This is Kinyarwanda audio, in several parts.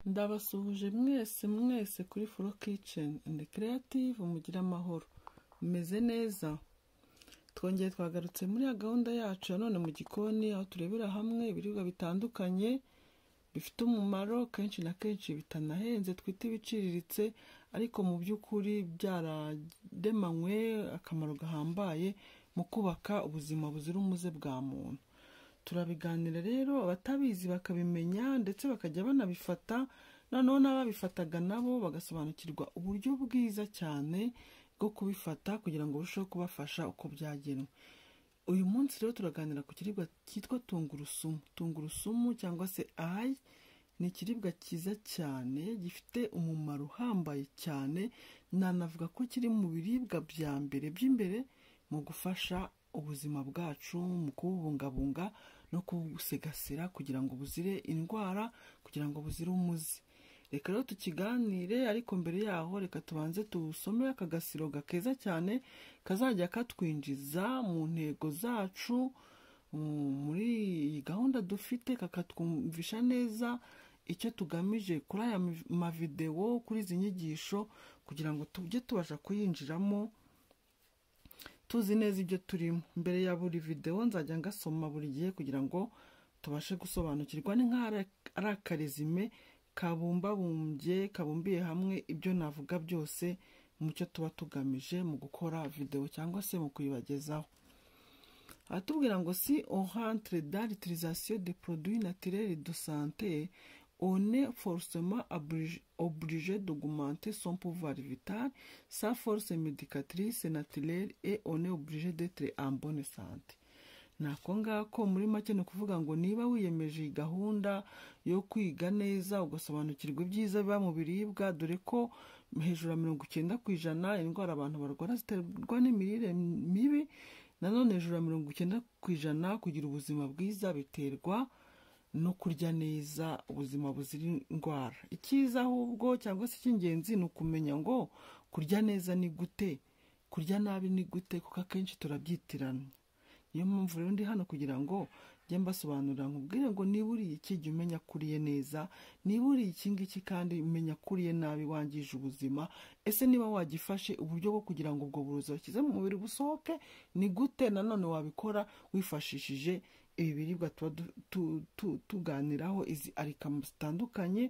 Ndabasuhuje mwese mwese kuri Furo Kitchen and Creative, mugire amahoro, mumeze neza. Twongeye twagarutse muri ya gahunda yacu ya none mu gikoni, aho turebera hamwe ibiribwa bitandukanye bifite umumaro, kenshi na kenshi bitanahenze, twita ibiciriritse, ariko mu by'ukuri byararemanywe akamaro gahambaye mu kubaka ubuzima buzira umuze bwa muntu. Turabiganira rero abatabizi bakabimenya, ndetse bakajya banabifata, noneho n'ababifataga nabo bagasobanukirwa uburyo bwiza cyane bwo kubifata kugira ngo burusheho kubafasha uko byagenwe. Uyu munsi rero turaganira ku kiribwa cyitwa tungurusumu. Tungurusumu cyangwa se ayi ni ikiribwa cyiza cyane gifite umumaro uhambaye cyane, nanavuga ko kiri mu biribwa bya mbere by'imbere mu gufasha ubuzima bwacu, mu kububungabunga no kubusigasira kugira ngo buzire indwara, kugira ngo buzire umuze. Reka rero tukiganire, ariko mbere yaho reka tubanze tusome aka gasiro keza cyane kazajya katwinjiza mu ntego zacu muri iyi gahunda dufite, kakatwumvisha neza icyo tugamije kuri aya mavidewo, kuri izi nyigisho, kugira ngo tujye tubasha kuyinjiramo tuzi neza ibyo turimo. Mbere ya buri videwo nzajya ngasoma buri gihe kugira ngo tubashe gusobanukirwa. Ni nk'aho ari akarezime kabumbabumbye, kabumbiye hamwe ibyo navuga byose mu cyo tuba tugamije mu gukora videwo cyangwa se mu kuyibagezaho. Aratubwira ngo: "Si on rentre dans l'utilisation des produits naturels de santé, on est forcément obligé d'augmenter son pouvoir vital, sa force médicatrice naturelle, et on est obligé d'être en bonne santé." Nako ngako muri make ni ukuvuga ngo niba wiyemeje iyi gahunda yo kwiga neza, ugasobanukirwa ibyiza biba mu biribwa, dore ko hejuru ya 90% indwara abantu barwara ziterwa n'imirire mibi, nanone hejuru ya 90% kugira ubuzima bwiza biterwa no kurya neza, ubuzima buzira indwara. Icyiza ahubwo cyangwa se icy'ingenzi ni ukumenya ngo kurya neza ni gute, kurya nabi ni gute, kuko akenshi turabyitiranya. Niyo mpamvu rero ndi hano kugira ngo njye mbasobanurira, nkubwire ngo niba uriye iki, jya umenya ko uriye neza, niba uriye iki ngiki kandi umenya ko uriye nabi, wangije ubuzima. Ese niba wagifashe, uburyo bwo kugira ngo ubwo burozi washyize mu mubiri busohoke ni gute? Nanone wabikora wifashishije ibi biribwa tuba tuganiraho, izi alikama zitandukanye,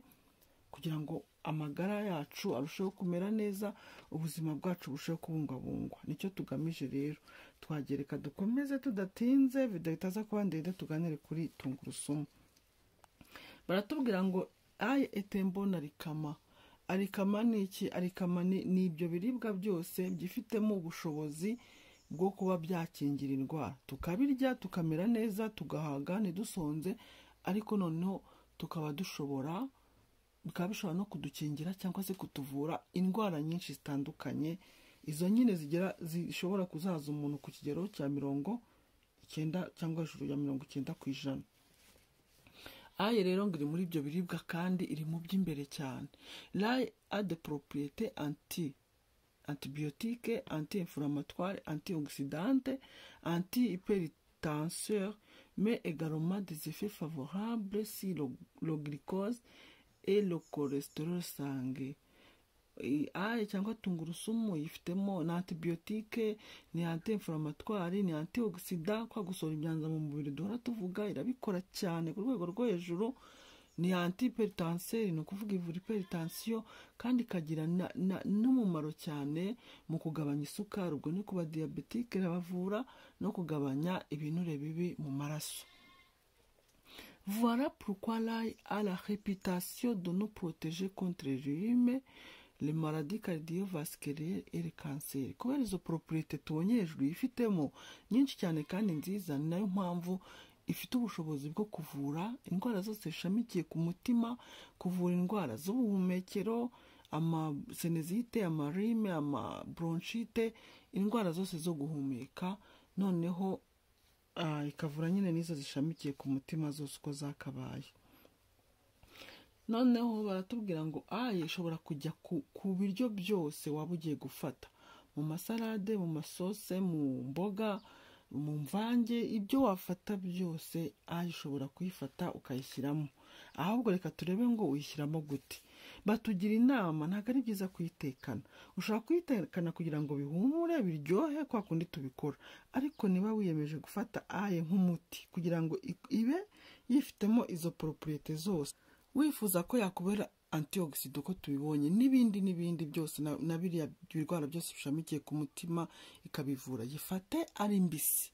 kugira ngo amagara yacu arusheho kumera neza, ubuzima bwacu burusheho kubungabungwa. Nicyo tugamije rero. Twagereka dukomeze tudatinze, videwo itaza kuba ndende, tuganire kuri tungurusumu. Baratubwira ngo ail est un bon alicament. Alicament ni iki? Alicament ni ibyo biribwa byose byifitemo ubushobozi bwo kuba byakingira indwara, tukabirya tukamera neza, tugahaga ntidusonze, ariko noneho tukaba dushobora, bikaba bishobora no kudukingira cyangwa se kutuvura indwara nyinshi zitandukanye, izo nyine zigera zishobora kuzahaza umuntu ku kigero cya 90 cyangwa hejuru ya 90%. Ail rero ngo iri muri ibyo biribwa kandi iri mu by'imbere cyane. L'ail a des propriétés antibiotique, anti-inflammatoire, antioxydante, anti-hypertenseur, mais également des effets favorables sur le glucose et le cholestérol sanguin. Ail cyangwa tungurusumu yifitemo ni antibiotique, ni anti-inflammatoire, ni antioxydant, kwa gusohora imyanda mu mubiri duhora tuvuga, irabikora cyane ku rwego rwo hejuru. Ni anti-hypertenseur, ni ukuvuga ivura hypertension, kandi ikagira n'umumaro cyane mu kugabanya isukari, ubwo ni ku ba diabétique irabavura, no kugabanya ibinure bibi mu maraso. Voilà pourquoi l'ail a la réputation de nous protéger contre les rhumes, les maladies cardiovasculaires et le cancer. Kubera izo propriété tubonye hejuru yifitemo nyinshi cyane kandi nziza, ni nayo mpamvu ifite ubushobozi bwo kuvura indwara zose zishamikiye ku mutima, kuvura indwara z'ubuhumekero, amasinusite, amarhume, amabronchite, indwara zose zo guhumeka, noneho ikavura nyine n'izo zishamikiye ku mutima zose uko zakabaye. Noneho baratubwira ngo ail ishobora kujya ku biryo byose waba ugiye gufata, mu masalade, mu masose, mu mboga, mu mvange, ibyo wafata byose ail ushobora kuyifata ukayishyiramo. Ahubwo reka turebe ngo uyishyiramo gute. Batugira inama, ntabwo ari byiza kuyitekana. Ushobora kuyitekana kugira ngo bihumure biryohe kwa kundi tubikora, ariko niba wiyemeje gufata ail nk'umuti kugira ngo ibe yifitemo izo propriétés zose, wifuza ko yakubera antioxydant uko tubibonye n'ibindi n'ibindi byose, na biriya birwara byose bishamikiye ku mutima ikabivura, yifate ari mbisi.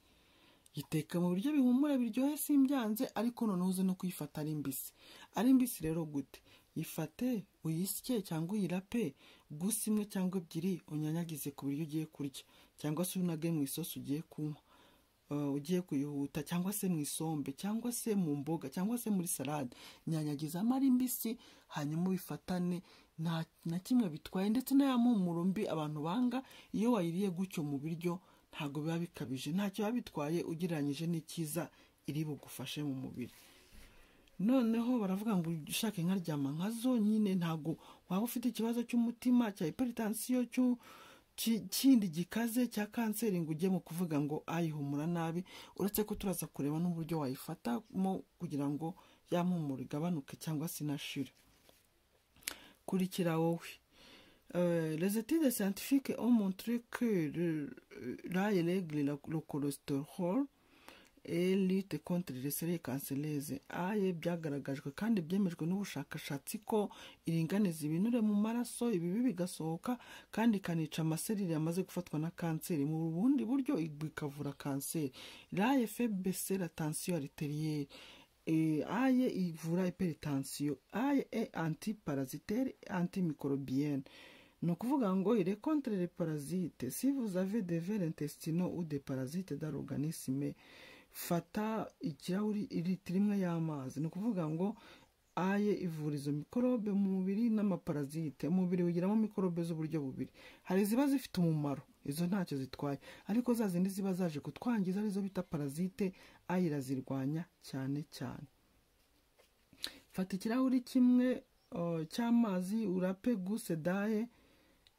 Yiteka mu buryo bihumura biryohe simbyanze, ariko noneho uze no kuyifata ari mbisi. Ari mbisi rero gute? Yifate uyisye cyangwa uyirape gusa imwe cyangwa ebyiri, unyanyagize ku biryo ugiye kurya, cyangwa se unage mu isosi ugiye kunywa, ugiye kuyihuta, cyangwa se mu isombe, cyangwa se mu mboga, cyangwa se muri salade. Nyanyagizamo ari mbisi, hanyuma ubifatane, nta na kimwe bitwaye. Ndetse na ya mpumuro mbi abantu banga, iyo wayiriye gutyo mu biryo ntabwo biba bikabije, ntacyo biba bitwaye ugereranyije n'icyiza iri bugufashe mu mubiri. Noneho baravuga ngo ushaka inkaryama nkazo nyine, ntabwo waba ufite ikibazo cy'umutima, cya hypertension, kindi gikaze cya kanseri ngo ujye mu kuvuga ngo ayihumura nabi, uretse ko turaza kureba n'uburyo wayifatamo kugira ngo ya mpumuro igabanuke cyangwa se inashire. Kurikira wowe. Les études scientifiques ont montré que l'ail règle le cholestérol et lutte contre les cellules cancéreuses. Ail byagaragajwe kandi byemejwe n'ubushakashatsi ko iringaniza ibinure mu maraso, ibibi bigasohoka, kandi ikanica amaserire yamaze gufatwa na kanseri. Mu bundi buryo bikavura kanseri. L'ail fait baisser la tension artérielle. Ail ivura hypertension. Ail est antiparasitaire, antimicrobienne. Ni ukuvuga ngo il est contre les parasites. Si vous avez des vers intestinaux ou des parasites dans l'organisme, fata ikirahuri litiro imwe y'amazi. Ni ukuvuga ngo ail ivura izo mikorobe mu mubiri n'amaparasite. Umubiri wigiramo mikorobe z'uburyo bubiri: hari iziba zifite umumaro, izo ntacyo zitwaye, ariko za zindi ziba zaje kutwangiza, arizo bita parasite, ail irazirwanya cyane cyane. Fata ikirahuri kimwe cy'amazi, urape gousse d'ail,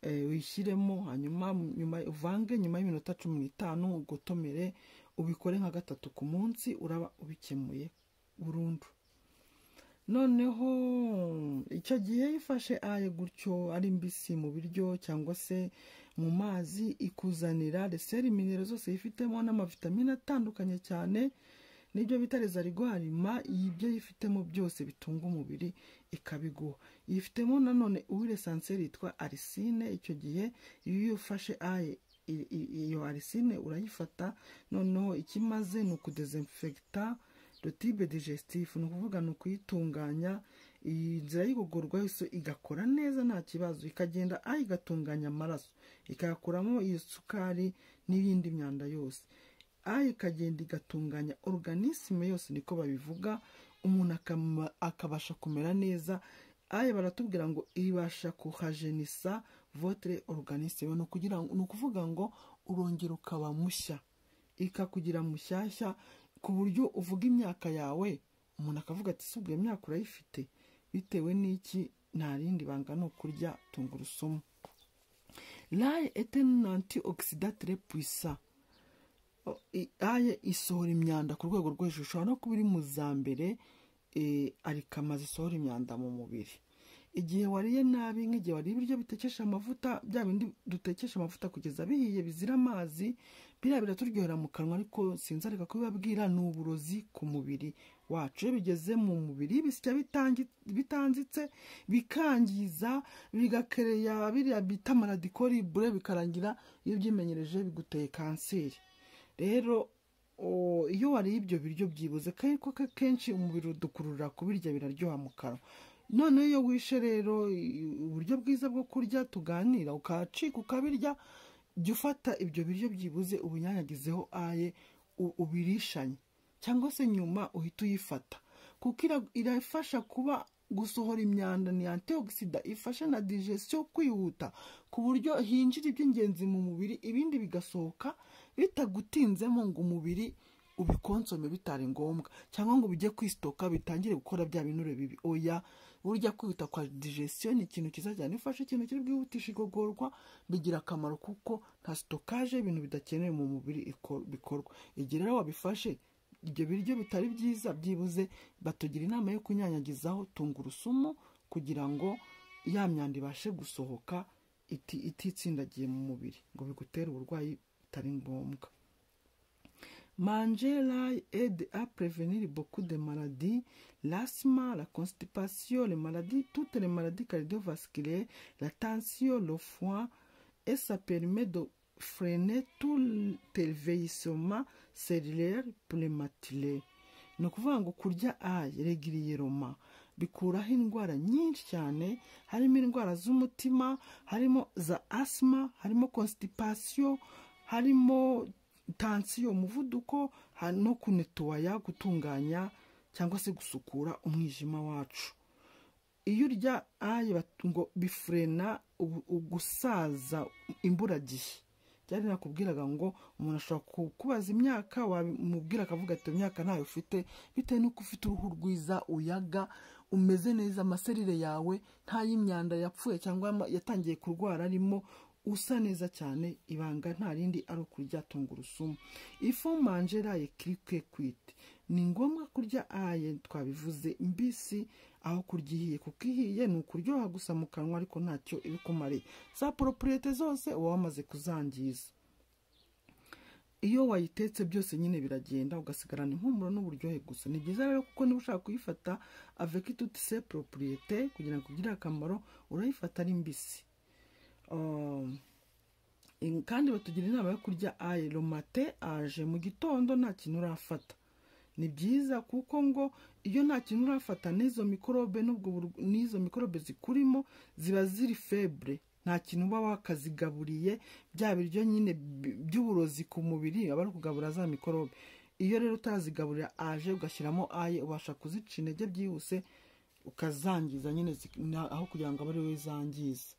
uyishyiremo, hanyuma nyuma uvange. Nyuma y'iminota 15 ugotomere. Ubikore nka gatatu ku munsi, uraba ubikemuye burundu. Noneho icyo gihe ifashe ail gutyo ari mbisi mu biryo cyangwa se mu mazi, ikuzanira les sels minéraux zose yifitemo n'amavitamine atandukanye cyane, n'ibyo bita les oligo-éléments. Ibyo yifitemo byose bitunga umubiri ikabiguha. Yifitemo nanone huile essentielle yitwa allicine. Icyo gihe iyo ufashe ail, iyo allicine urayifata. Noneho ikimaze ni ukudesinfecta le tube digestif, ni ukuvuga ni ukuyitunganya, iyi nzira y'igogorwa yose igakora neza nta kibazo, ikagenda aho igatunganya amaraso, ikayakuramo iyo sukari n'iyindi myanda yose. Aho ikagenda igatunganya organisme yose, niko babivuga, umuntu akabasha kumera neza. Ail baratubwira ngo ibasha kuhajenisa votre organisme, ni ukuvuga ngo urongera ukaba mushya, ikakugira mushyashya ku buryo uvuga imyaka yawe umuntu akavuga ati: "Si ubwo iyo myaka urayifite?" Bitewe n'iki? Nta rindi banga, ni ukurya tungurusumu. L'ail est un antioxydant très puissant. Ail isohora imyanda ku rwego rwo hejuru, ishobora no kuba iri mu za mbere arikama zisohora imyanda mu mubiri. Igihe wariye nabi, nk'igihe wariye ibiryo bitekesha amavuta, bya bindi dutekesha amavuta kugeza bihiye bizira amazi, biriya biraturyohera mu kanwa, ariko sinzareka kubibabwira, ni uburozi ku mubiri wacu. Iyo bigeze mu mubiri bisya bitanzitse, bikangiza, bigakereya biriya bita ama radicaux libres, bikarangira iyo ubyimenyereje biguteye kanseri. Rero iyo wariye ibyo biryo byibuze, ko kenshi umubiri udukurura kubirya, biraryoha mu kanwa. Noneho iyo wishe rero uburyo bwiza bwo kurya tuganira, ukacika ukabirya, jya ufata ibyo biryo byibuze ubinyanyagizeho ail, ubirishanye, cyangwa se nyuma uhita uyifata, kuko irafasha kuba gusohora imyanda, ni antioxydant, ifasha na digestion kwihuta, ku buryo hinjira iby'ingenzi mu mubiri, ibindi bigasohoka bitagutinzemo ngo umubiri ubikonsome bitari ngombwa, cyangwa ngo bijye kwisitoka bitangire gukora bya binure bibi. Oya, burya kwihuta kwa digestion ni ikintu cyiza cyane. Ifasha ikintu kiri bwihutisha igogorwa, bigira akamaro kuko nta stockage y'ibintu bidakenewe mu mubiri bikorwa. Igihe rero wabifashe Ibyo biryo bitari byiza, byibuze batugira inama yo kunyanyagizaho tungurusumu kugira ngo ya myanda ibashe gusohoka ititsindagiye mu mubiri ngo bigutere uburwayi butari ngombwa. Manger l'ail aide à prévenir beaucoup de maladies, l'asthme, la constipation, les maladies, toutes les maladies cardiovasculaires, la tension, le foie, et ça permet de freiner tout vieillissement cellulaire prématuré. Ni ukuvuga ngo kurya ail régulièrement bikuraho indwara nyinshi cyane, harimo indwara z'umutima, harimo za asima, harimo constipation, harimo tansiyo, umuvuduko, no kunettoya, gutunganya cyangwa se gusukura umwijima wacu. Iyo urya ail ngo bifrena gusaza imburagihe. Byari nakubwiraga ngo umuntu ashobora kukubaza imyaka, wamubwira akavuga ati imyaka ntayo ufite, bitewe n'uko ufite uruhu rwiza, uyaga, umeze neza, amaserire yawe nta y'imyanda yapfuye cyangwa yatangiye kurwara arimo, usa neza cyane. Ibanga nta rindi ari ukurya tungurusumu. Il faut manger l'ail crue que cuite. Ni ngombwa kurya ail, twabivuze, mbisi aho kurya ihiye, kuko ihiye ni ukuryoha gusa mu kanwa ariko ntacyo ibikumariye. Za propriétés zose uba wamaze kuzangiza. Iyo wayitetse byose nyine biragenda, ugasigarana impumuro n'uburyohe gusa. Ni byiza rero kuko niba ushaka kuyifata avec toutes ses propriétés kugira ngo ugire akamaro, urayifata ari mbisi. Kandi batugira inama yo kurya ail le matin à jeun, mu gitondo nta kintu urafata. Ni byiza kuko ngo iyo nta kintu urafata, n'izo mikorobe n'ubwo n'izo mikorobe zikurimo ziba ziri faible, nta kintu uba wakazigaburiye. Bya biryo nyine by'uburozi ku mubiri aba ari ukugabura za mikorobe. Iyo rero utazigaburira à jeun ugashyiramo ail, ubasha kuzica intege byihuse, ukazangiza nyine aho kugira ngo abe ari wowe zangiza.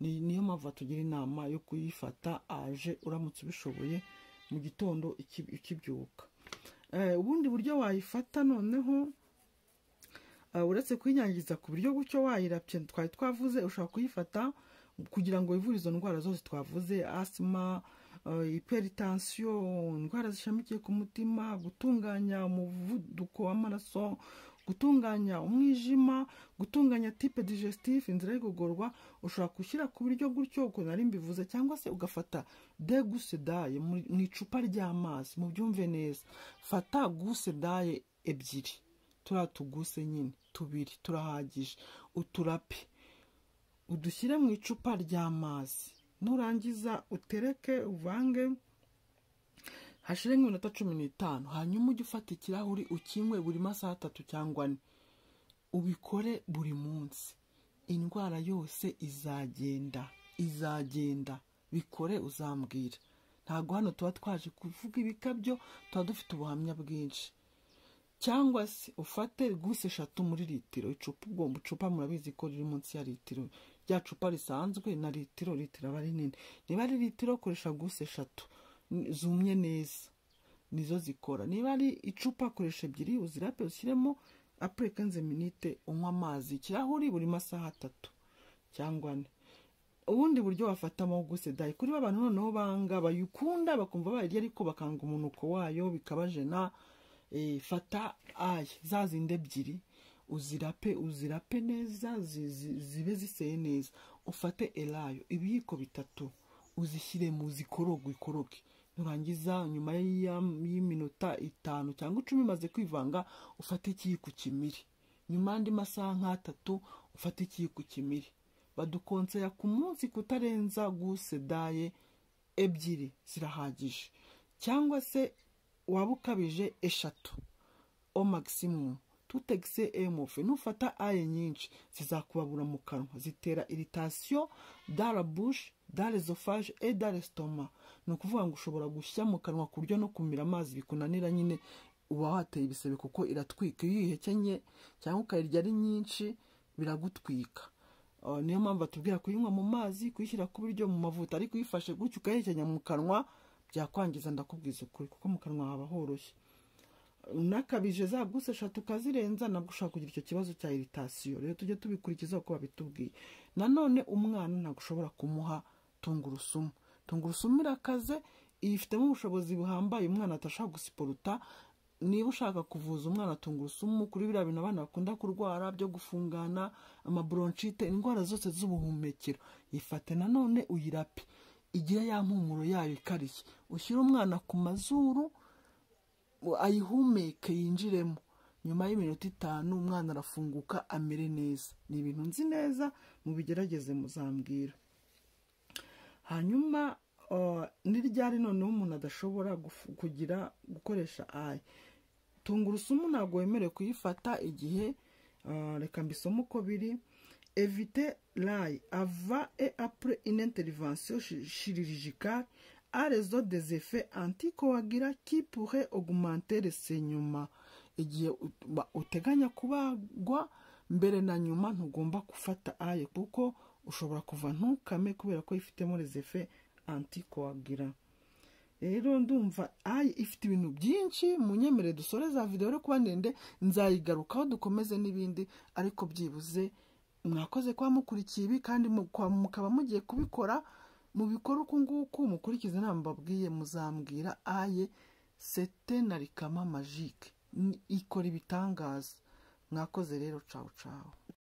Niyo mpamvu batugira inama yo kuyifata à jeun uramutse ubishoboye mu gitondo ukibyuka. Ubundi buryo wayifata noneho, uretse kuyinyangiza ku buryo gutyo wayirapye twari twavuze, ushobora kuyifata kugira ngo wivure izo ndwara zose twavuze: asima, hypertension, indwara zishamikiye ku mutima, gutunganya umuvuduko w'amaraso, gutunganya umwijima, gutunganya tube digestif, inzira y'igogorwa. Ushobora gushyira ku buryo gutyo uko nari mbivuze, cyangwa se ugafata deux gousses d'ail mu icupa ry'amazi. Mubyumve neza, fata gousse d'ail ebyiri, turiya tuguse nyine tubiri turahagije, uturape udushyire mu icupa ry'amazi, nurangiza utereke, uvange, hashire nk'iminota 15, hanyuma ujye ufata ikirahuri ukinywe buri masaha 3 cyangwa 4. Ubikore buri munsi, indwara yose izagenda, izagenda. Bikore uzambwira. Ntabwo hano tuba twaje kuvuga ibikabyo, tuba dufite ubuhamya bwinshi. Cyangwa se ufate gousse eshatu muri litiro, icupa, ubwo icupa murabizi ko riri munsi ya litiro, rya cupa risanzwe na litiro, litiro aba ari nini. Niba ari litiro, koresha gousse eshatu zumye neza, nizo zikora. Niba ari icupa, koresha ebyiri, uzirape, ushyiremo, après 15 minutes unywa amazi ikirahuri buri masaha 3 cyangwa 4. Ubundi buryo wafatamo gousse d'ail, kuri abantu noneho banga, bayikunda bakumva bayirya ariko bakanga umunuko wayo bikabajena, fata ail za zindi ebyiri, uzirape, uzirape neza, zibe ziseye neza, ufate elayo ibiyiko 3, uzishyiremo, uzikoroge, ukoroge. Nurangiza nyuma y'iminota 5 cyangwa 10 imaze kwivanga, ufate ikiyiko kimire. Nyuma y'andi masaha nk'atatu, ufate ikiyiko kimire. Badukonseya ku munsi kutarenza gousse d'ail ebyiri, zirahagije, cyangwa se waba ukabije eshatu au maximum. Tout excès est mauvais. Nufata ail nyinshi zizakubabura mu kanwa, zitera irritation dans la bouche, dans l'œsophage et dans l'estomac. Ni ukuvuga ngo ushobora gushya mu kanwa ku buryo no kumira amazi bikunanira nyine, uba wateye ibisebe kuko iratwika. Iyo uyihekenye cyangwa ukayirya ari nyinshi biragutwika. Niyo mpamvu batubwira kuyinywa mu mazi, kuyishyira ku biryo, mu mavuta, ariko uyifashe gutyo ukayihekenya mu kanwa byakwangiza, ndakubwiza ukuri, kuko mu kanwa haba horoshye. Unakabije za gousse eshatu ukazirenza, nabwo ushobora kugira icyo kibazo cya irritation. Rero tujye tubikurikiza uko babitubwiye. Nanone umwana ntabwo ushobora kumuha tungurusumu. Tungurusumu irakaze, ifitemo ubushobozi buhambaye umwana atashobora gusiporuta. Niba ushaka kuvuza umwana tungurusumu kuri biriya bintu abana bakunda kurwara byo gufungana, amabronchite, indwara zose z'ubuhumekero, yifate nanone uyirape, igire ya mpumuro yayo ikarishye, ushyire umwana ku mazuru ayihumeke yinjiremo. Nyuma y'iminota 5 umwana arafunguka amere neza. Ni ibintu nzi neza, mubigerageze muzambwira. Hanyuma ni ryari noneho umuntu adashobora kugira gukoresha ayi tungurusumu? Ntabwo wemerewe kuyifata igihe, reka mbisome uko biri: éviter l'ail avant et après une intervention chirurgicale à raison des effets anticoagulants qui pourraient augmenter le saignement. Igihe uteganya kubagwa, mbere na nyuma ntugomba gufata ail, kuko ushobora kuva ntukame kubera ko ifitemo les effets anticoagulants. Rero ndumva ail ifite ibintu byinshi. Munyemere dusore za videwo rero kuba ndende, nzayigarukaho dukomeze n'ibindi, ariko byibuze mwakoze kuba mukurikiye ibi, kandi mukaba mugiye kubikora. Mubikore uku nguku, mukurikize inama mbabwiye, muzambwira. Ail, c'est un aliment magique, ikora ibitangaza. Mwakoze rero, cawu cawu.